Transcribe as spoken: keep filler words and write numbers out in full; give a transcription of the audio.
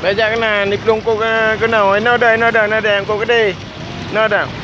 Bèk jak keunan, diplueng eungkôt keu-, keunoe. Inoe deh, inoe deh, inoe deh, eungkôt keudeh. Inoe deh.